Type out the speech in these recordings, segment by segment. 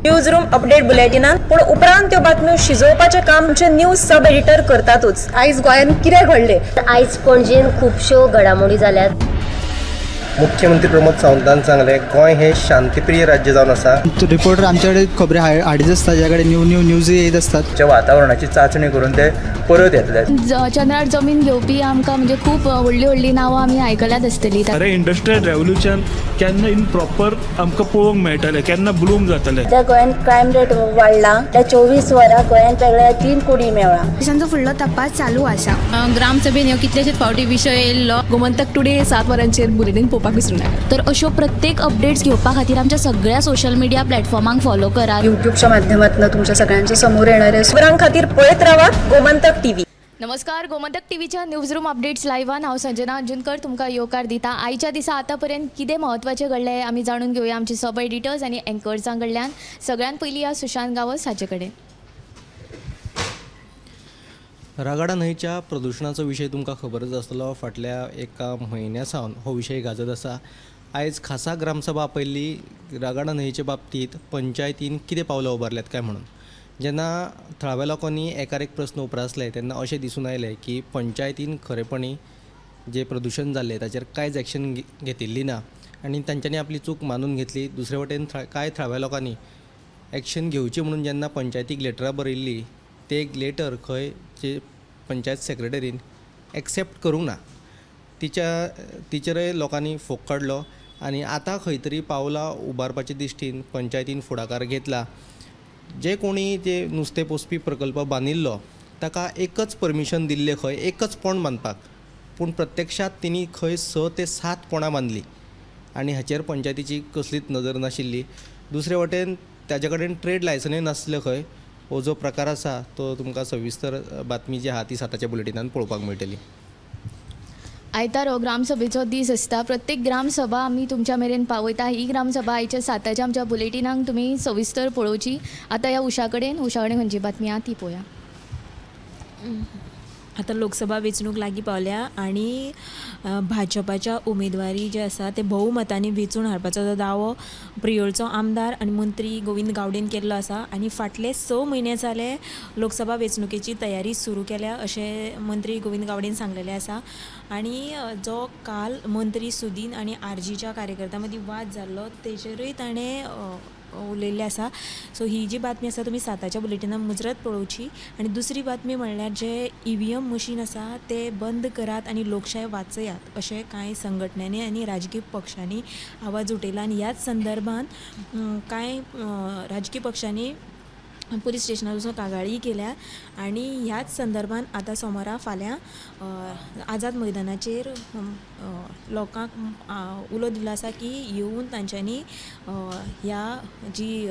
News room update बुलेटिनान, पूण उपरांत त्यो बातम्यो शिजोवपाचें काम आमचे न्यूज सब एडिटर करतातूच. आयज गोंयांत कितें घडलें, आयज पणजेन खुबश्यो घडामोडी जाल्यात. मुख्यमंत्री प्रमोद सावंतान सांगलें, गोंय हे शांतीप्रिय राज्य जावन आसा. रिपोर्टर आमच्याकडे खबरी हाडीत आसता, ज्या कडेन न्यू न्यू न्यूज येत आसतात. वातावरणाची चांचणी करून ते परत येतले. चंद्रार जमीन घेवपी आमकां म्हणजे खूब व्हडली व्हडली नांवां आमी आयकल्यात आसतली. अरे इंडस्ट्रियल रेव्होल्युशन केन्ना इन प्रॉपर आमकां पळोवंक मेळटलें, केन्ना ब्लूम जातलें. त्या गोंयांत क्रायम रेट वाडला, त्या 24 वरां गोंयांत वेगळ्या 3 कोटी मेळ्ळा. पोलिसांचो फुडलो तपास चालू आसा. ग्रामसभेन ह्यो कितलेशेच फावटी विशय येयल्लो. गोमंतक टुडे 7 वरांचेर बुलेटीन पळोवपाक विसरूं नाका. तर अश्यो प्रत्येक अपडेट्स घेवपा खातीर आमच्या सगळ्या सोशल मिडिया प्लॅटफॉर्मांक फॉलो करात. युट्यूबच्या माध्यमातून तुमच्या सगळ्यांच्या समोर येणारे खबरां खातीर पळयत रावात गोमंतक टीव्ही. नमस्कार, गोमंतक टीव्हीच्या न्यूज रूम अपडेट्स लायव्हान हांव संजना अंजुनकर तुमकां येवकार दिता. आयच्या दिसा आतांपर्यंत कितें म्हत्वाचें घडलें आमी जाणून घेवया आमचे सब एडिटर्स आनी एंकर्सां कडल्यान. सगळ्यांत पयलीं ह्या सुशांत गांवस हाचे कडेन. रागाडा न्हंयच्या प्रदुशणाचो विशय तुमकां खबरच आसतलो. फाटल्या एका म्हयन्या सावन हो विशय गाजत आसा. आयज खासा ग्रामसभा आपयल्ली रागाडा न्हंयचे बाबतींत पंचायतीन कितें पावलां उबारल्यात काय म्हणून. जेन्ना थळाव्या लोकांनी एकार एक प्रस्न उप्रासले तेन्ना अशें दिसून आयलें की पंचायतीन खरेपणी जें प्रदुशण जाल्लें ताचेर कांयच एक्शन घेतिल्ली ना आनी तांच्यांनी आपली चूक मानून घेतली. दुसरे वटेन कांय थळाव्या लोकांनी एक्शन घेवची म्हणून जेन्ना पंचायतीक लेटरां बरयल्ली ते एक लेटर खंय जे पंचायत सेक्रेटरीन एक्सेप्ट करूंक ना, तिचेरय लोकांनी फोग काडलो आनी आतां खंय तरी पावलां उबारपाचे दृश्टीन पंचायतीन फुडाकार घेतला. जे कोणी जे नुस्तें पोसपी प्रकल्प बांदिल्लो ताका एकच परमिशन दिल्लें खंय एकच पोंड बांदपाक, पूण प्रत्यक्षांत तिणी खंय 6 ते 7 पोंडां बांदलीं आनी हाचेर पंचायतीची कसलीच नदर नाशिल्ली. दुसरे वटेन ताजे कडेन ट्रेड लायसनय नासलें खंय. हो जो प्रकार आसा तो तुमकां सविस्तर बातमी जी आहा ती 7च्या बुलेटिनान पळोवपाक मेळटली. आयतार हो ग्रामसभेचो दीस आसता. प्रत्येक ग्रामसभा आमी तुमच्या मेरेन पावयता. ही ग्रामसभा आयच्या 7च्या आमच्या बुलेटिनांक तुमी सविस्तर पळोवची. आतां ह्या उषा कडेन खंयची बातमी आहा ती पळोवया. आतां लोकसभा वेंचणूक लागीं पावल्या आनी भाजपाच्या उमेदवारी जे आसा ते भोवमतांनी वेंचून हाडपाचो जो दावो प्रियोळचो आमदार आनी मंत्री गोविंद गावडेन केल्लो आसा आनी फाटले 6 म्हयने जाले लोकसभा वेंचणुकेची तयारी सुरू केल्या अशें मंत्री गोविंद गावडेन सांगलेलें आसा. आनी जो काल मंत्री सुदीन आनी आरजीच्या कार्यकर्त्यां मदीं वाद जाल्लो तेजेरूय ताणें उलयल्लें आसा. सो ही जी बातमी आसा तुमी 7च्या बुलेटिनान मुजरत पळोवची. आनी दुसरी बातमी म्हणल्यार जे EVM machine आसा ते बंद करात आनी लोकशाय वाचयात अशें कांय संघटनांनी आनी राजकीय पक्षांनी आवाज उठयला आनी ह्याच संदर्भात कांय राजकीय पक्षांनी पुलीस स्टेशनार वचून कागाळी केल्या आनी ह्याच संदर्भात आतां सोमारा फाल्यां आझाद मैदानाचेर लोकांक उलो दिलो आसा की येवन तांच्यांनी ह्या जी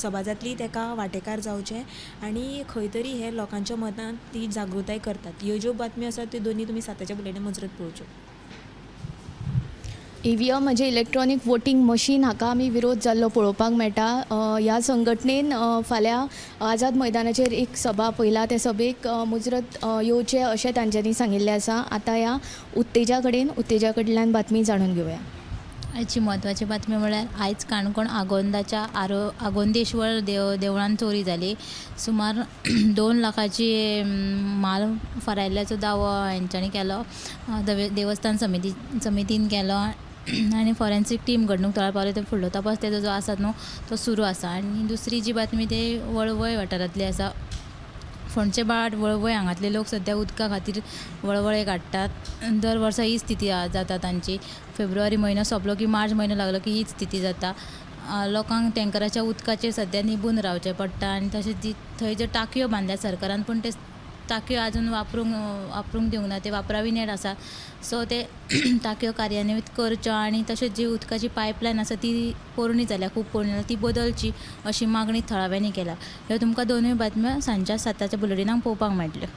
सभा जातली ताका वांटेकार जावचें आनी खंय तरी हे लोकांच्या मतान ती जागृताय करतात. ह्यो ज्यो बातम्यो आसात त्यो दोनूय तुमी 7च्या बुलेटीन मुजरत पळोवच्यो. EVM म्हणजे इलेक्ट्रॉनीक वोटींग मशीन हाका आमी विरोध जाल्लो पळोवपाक मेळटा. ह्या संघटनेन फाल्यां आझाद मैदानाचेर एक सभा पळयला. त्या सभेक मुजरत येवचें अशें तांच्यांनी सांगिल्लें आसा. आतां ह्या उत्तेजा कडेन कडल्यान बातमी जाणून घेवया. आयची म्हत्वाची बातमी म्हळ्यार आयज काणकोण आगोंदाच्या आगोंदेश्वर देवळान चोरी जाली. सुमार 2 लाखाची माल फारायल्ल्याचो दावो हेंच्यांनी केलो, देवस्थान समितीन केलो आनी फॉरेन्सीक टीम घडणूक थळार पावली. ते फुडलो तपास तेजो जो आसा न्हू तो सुरू आसा. आनी दुसरी जी बातमी ते वळवय वाठारांतली आसा. फोंडचे बाट वळवय हांगातले लोक सद्या उदका खातीर वळवळे काडटात. दर वर्सा ही स्थिती जाता तांची. फेब्रुवारी म्हयनो सोंपलो की मार्च म्हयनो लागलो की हीच स्थिती जाता. लोकांक टँकराच्या उदकाचेर सद्या निबून रावचें पडटा आनी तशेंच जी थंय ज्यो टाकयो बांदल्या सरकारान पूण ते टाकयो आजून वापरूंक दिवंक ना, ते वापराविनेट आसा. सो ते टाकयो कार्यान्वीत करच्यो आनी तशेंच जी उदकाची पायपलायन आसा ती पोरणी जाल्या, खूब पोरणी जाल्या, ती बदलची अशी मागणी थळाव्यांनी केल्या. ह्यो तुमकां दोनूय बातम्यो सांजच्या 7च्या बुलेटिनाक पळोवपाक मेळटल्यो.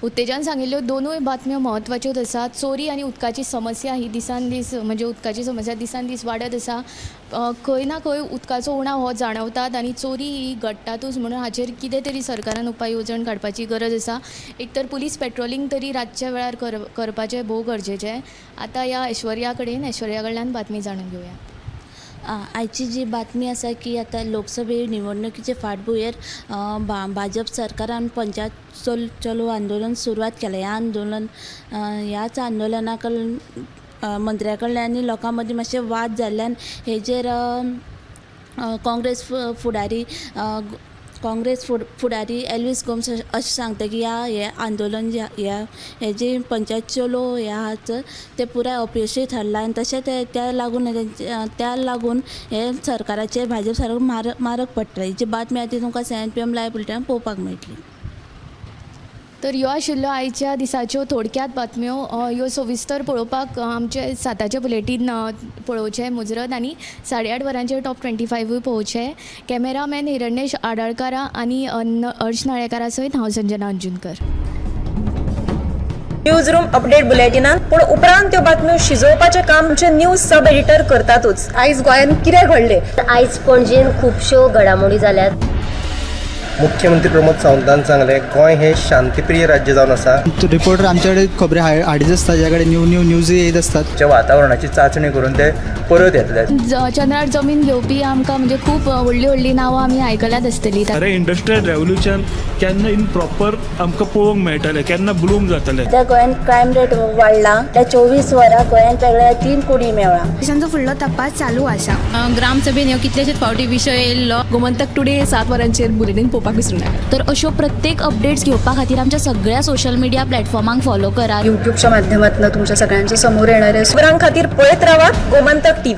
उत्तेजान सांगिल्ल्यो दोनूय बातम्यो म्हत्वाच्योच आसात. चोरी आनी उदकाची समस्या ही दिसान दीस म्हणजे उदकाची समस्या दिसान दीस वाडत आसा. खंय ना खंय उदकाचो उणाव हो जाणवतात आनी चोरी ही घडटातूच, म्हणून हाचेर कितें तरी सरकारान उपाय येवजण काडपाची गरज आसा. एक तर पुलीस पेट्रोलिंग तरी रातच्या वेळार करपाचें भोव गरजेचें. आतां ह्या ऐश्वर्या कडल्यान बातमी जाणून घेवया. आयची जी बातमी आसा की आतां लोकसभे निवडणुकीचे फाटभुंयेर भाजप सरकारान पंचायत चलो आंदोलन सुरवात केलें. ह्या आंदोलन ह्याच आंदोलना मंत्र्या कडल्यान आनी लोकां मदीं मातशे वाद जाल्ल्यान हेजेर काँग्रेस फुडारी एल्वीस गोम्स अशें सांगता की ह्या हें आंदोलन जें ह्या हें जें पंचायत चलो हें आहा तें पुराय अपेशी थारलां आनी तशें त्या लागून हें सरकाराचें भाजप सरकार मारक पडटलें. ही जी बातमी आहा ती तुमकां 7 PM live बुलेटिनान पळोवपाक मेळटली. तर ह्यो आशिल्ल्यो आयच्या दिसाच्यो थोडक्यात बातम्यो. ह्यो सविस्तर पळोवपाक आमचे 7 बुलेटीन पळोवचें मुजरत आनी 8:30 वरांचेर टॉप 25 पळोवचें. कॅमेरामॅन हिरण्येश आडाळकारा आनी हर्ष नाळेकारा सयत हांव संजना अंजुनकर. न्यूज रूम अपडेट बुलेटिनान पूण उपरांत त्यो बातम्यो शिजोवपाचें काम आमचे न्यूज सब एडिटर करतातूच. आयज गोंयांत कितें घडलें? आयज पणजेन खुबश्यो घडामोडी जाल्यात. मुख्यमंत्री प्रमोद सावंतान सांगलें गोंय हे शांतीप्रिय राज्य जावन आसा. रिपोर्टर आमच्याकडे खबरी हाडीत आसता, ज्या कडेन न्यू न्यू न्यूज येत आसतात. वातावरणाची चांचणी करून ते परत येतले. चंद्रार जमीन घेवपी आमकां म्हणजे खूब व्हडली व्हडली नांवां आमी आयकल्यात आसतली. अरे इंडस्ट्रियल रेव्होल्युशन केन्ना इन प्रॉपर आमकां पळोवंक मेळटलें, केन्ना ब्लूम जातलें. सध्या गोंयांत क्रायम रेट वाडला. त्या 24 वरां गोंयांत वेगळ्या 3 कोडी मेळ्ळा. पोलिसांचो फुडलो तपास चालू आसा. ग्रामसभेन ह्यो कितलेशेच फावटी विशय येयल्लो. गोमंतक टुडे 7 वरांचेर बुलेटीन पळोवपाक विसरूं नाका. तर अश्यो प्रत्येक अपडेट्स घेवपा खातीर आमच्या सगळ्या सोशल मिडिया प्लॅटफॉर्मांक फॉलो करात. यूट्यूबच्या माध्यमातून तुमच्या सगळ्यांच्या समोर येणारे खबरां खातीर पळयत रावात गोमंतक टीव्ही.